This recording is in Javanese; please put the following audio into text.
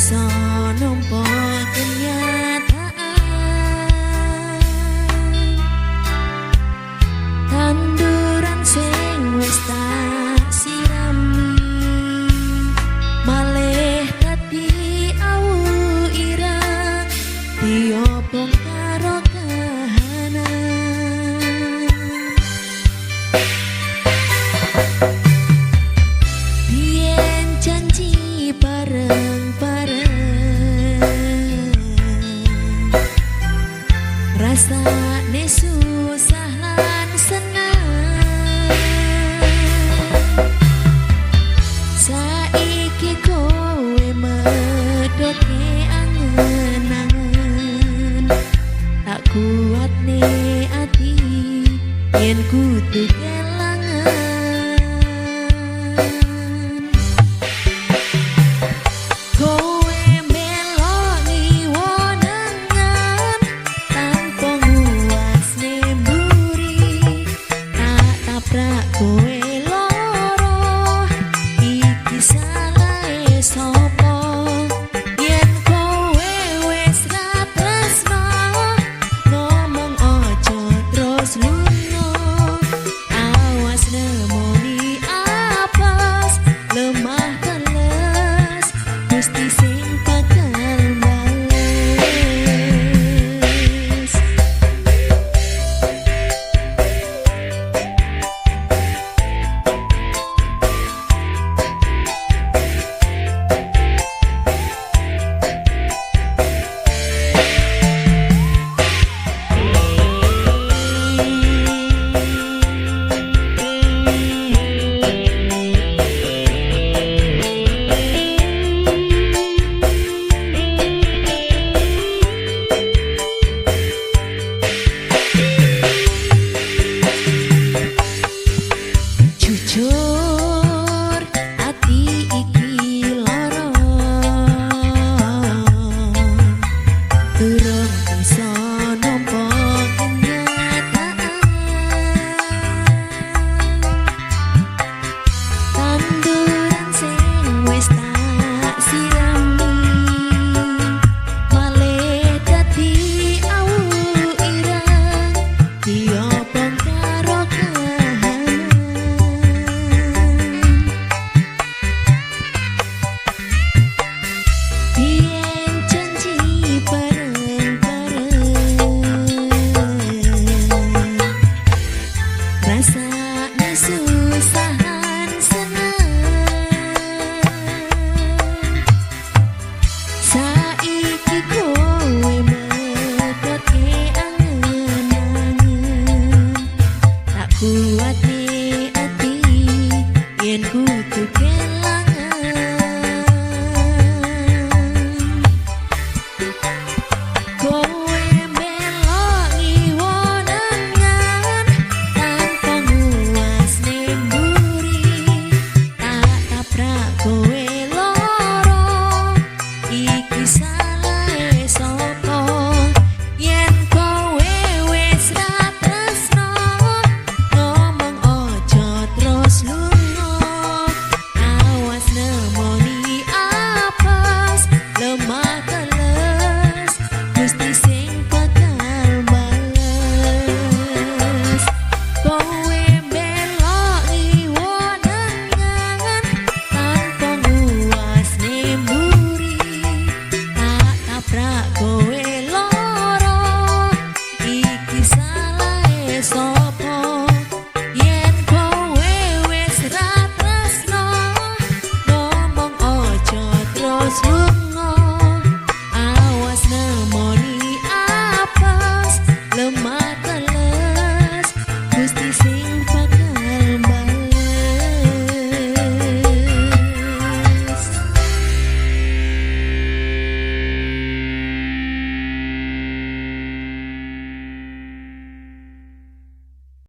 Iso nampa kenyataan. Tanduran sing wis tak sirami malih dadi awu ireng, diobong karo kahanan. Biyen janji bareng-bareng, rasane susah lan seneng. Saiki kowe medhoke angen-angen, tak kuat ne ati yen kudu kelangan. Kowe melok ngiwonengan tanpa nguasne mburi, tak tabrak kowe loro, iki salahe sapa? Yen kowe wis ra tresno, ngomong aja terus lunga. Awas nemoni apes, lemah teles, Gusti sing bakal bales. Jujur ati iki lara, durung bisa nampa kenyataan. Tanduran sing wis tak sirami malih dadi awu ireng, diobong karo kahanan. Biyen janji bareng-bareng, rasane susah lan seneng. Saiki kowe medhoke angen-angen, tak kuat ne ati yen kudu kelangan. Kowe melok ngiwonengan tanpa nguasne mburi, tak tabrak kowe loro, iki.